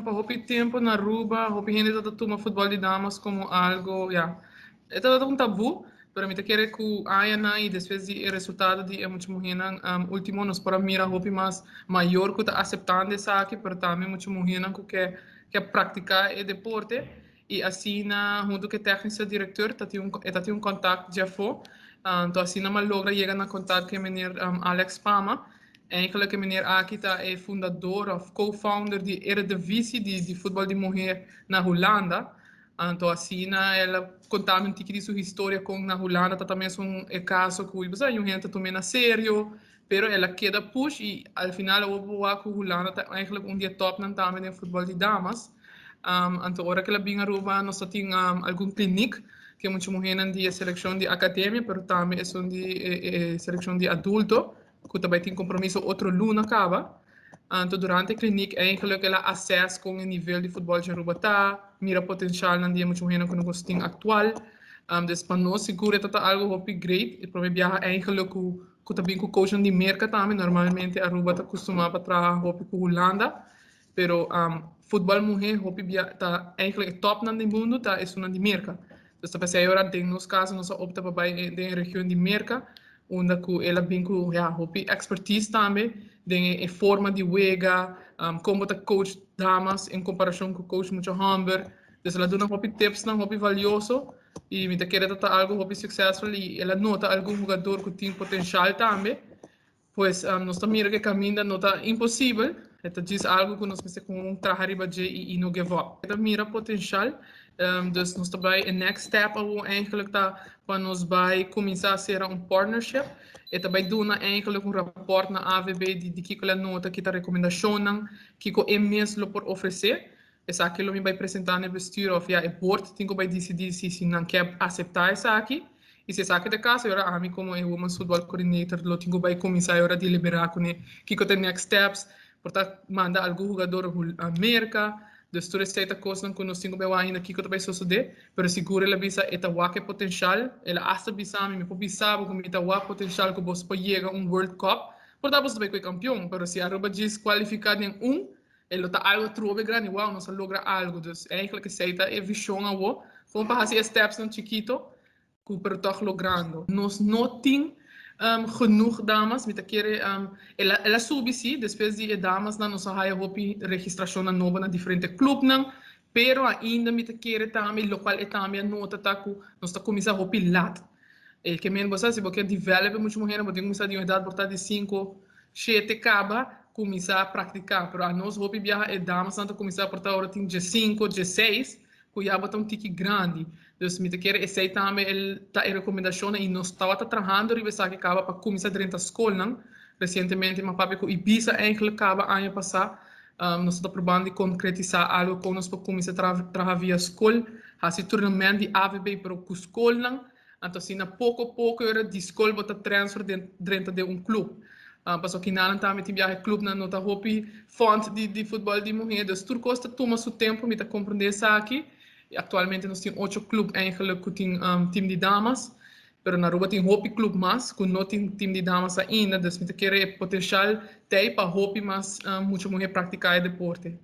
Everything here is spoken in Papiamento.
pa hopi tempo na Aruba, hopi hende ta tuma futbol di damas como algo, ja, e ta un tabu, pero mi ta kere cu añanan y despues di resultado di mucha muhernan ultimo, nos por a mira hopi mas mayor cu ta aceptando esaki, pero tambe mucha muhernan cu kier practica e deporte. Y asina, hunto cu e tecnico director, tin un contact ya for. Anto, asina m'a logra yega na contact cu meneer Alex Pama. Eigenlijk, meneer aki ta e fundador of co-founder di Eredivisie di futbol di muher na Hulanda. Anto, asina, el a conta un tiki di su historia con na Hulanda, ta tambe un caso cu, bo un hende tuma na serio, pero el a keda push y al final e cu Hulanda ta eigenlijk un di e top nan tambe den futbol di damas. Anto, ora cu el a bin Aruba, nos tin algun clinic cu mucha muher di seleccion di academia, pero tambe e un di seleccion di adulto, cu tambe tin compromiso otro luna caba. Anto, durante e clinic, eigenlijk el a assess con e nivel di futbol di Aruba ta, mira potencial nan di mucha muher cu nos tin actual. Dus pa nos sigur ta algo hopi great. E prome biaha eigenlijk cu tambe cu coach di Merca tambe, normalmente Aruba ta acostuma pa traha hopi cu Hulanda. Pero futbol muher hopi bia ta eigenlijk top nan di mundo ta esun di Merca. Dus ta pesey ora den nos caso nos a opta pa bay den region di Merca, unda cu el a bin cu, ja, hopi expertise tambe den e forma di wega, como ta coach damas en comparacion cu coach mucha homber. Dus el a duna hopi tips nan hopi valioso y mi ta kere ta algo hopi successful y el a nota algun hungador cu tin potencial tambe. Pues nos ta mira cu caminda no ta imposibel, ta djis algo cu nos mester cu traha riba dje y no give up. Ta mira potencial, dus nos ta bay e next step awo eigenlijk ta pa nos bay cuminsa cera un partnership. E ta bay duna eigenlijk un rapport na AVB di kico el a nota, ki ta recomendacionnan, kico e mes lo por ofrece. Esaki lo mi bay presenta na bestuur of, ja, e board tin cu bay dicidi si nan kier acepta esaki. Y si esaki ta e caso, ora ami como e Women's Football Coordinator lo tin cu bay cuminsa ora delibera cu ne kico ta next steps, por ta manda algun hungador America, dus tur esey ta cosnan cu nos tin cu bay ainda kico ta bay sucede, pero sigur el a bisa e ta wak e potencial, el a hasta bisa mi, "Mi por bisa bo cu mi ta wak potencial cu bo por yega un World Cup, por ta bo bay cu campeon, pero si Aruba djis cualifica den un, e ta algo trobe grandi, wow, nos a logra algo." Dus eigenlijk esey ta e vision awo, gewoon pa haci steps nan chikito, cu pero toch logrando. Nos no tin genoeg damas, mi ta kere el a subi si, despues di damas nan nos a haya hopi registracion nan nobo na diferente club nan, pero ainda mi ta kere tambe, locual e tambe a nota ta cu nos ta cuminsa hopi laat. E kiermen bo si bo kier develop mucha muher, bo tin cuminsa di un edad por ta di 5, 7 caba, cuminsa practica. Pero anos hopi biaha e damas nan ta cuminsa por ta ora tin 5, 6, cu ya bo ta un tiki grandi. Dus mi ta kere esey tambe el ta e recomendacion y nos tabata trahando riba esaki caba pa cuminsa drenta scol nan. Recientemente m'a papia cu Ibisa eigenlijk caba aña pasa. Nos ta probando di concretisa algo cu nos pa cuminsa traha via scol, hasi tournament di AVB pero cu scol nan. Anto asina poco poco ora di scol bo ta transfer dentro di un club. Paso kinan tambe tin biaha club nan no ta hopi fond di futbol di muher. Dus tur cos ta tuma su tempo, mi ta comprende esaki. Actualmente nos tin ocho club eigenlijk cu tin team di damas. Pero na Aruba tin hopi club mas cu no tin team di damas ainda. Dus mi ta kere potencial t'ey pa hopi mas mucha muher practica e deporte.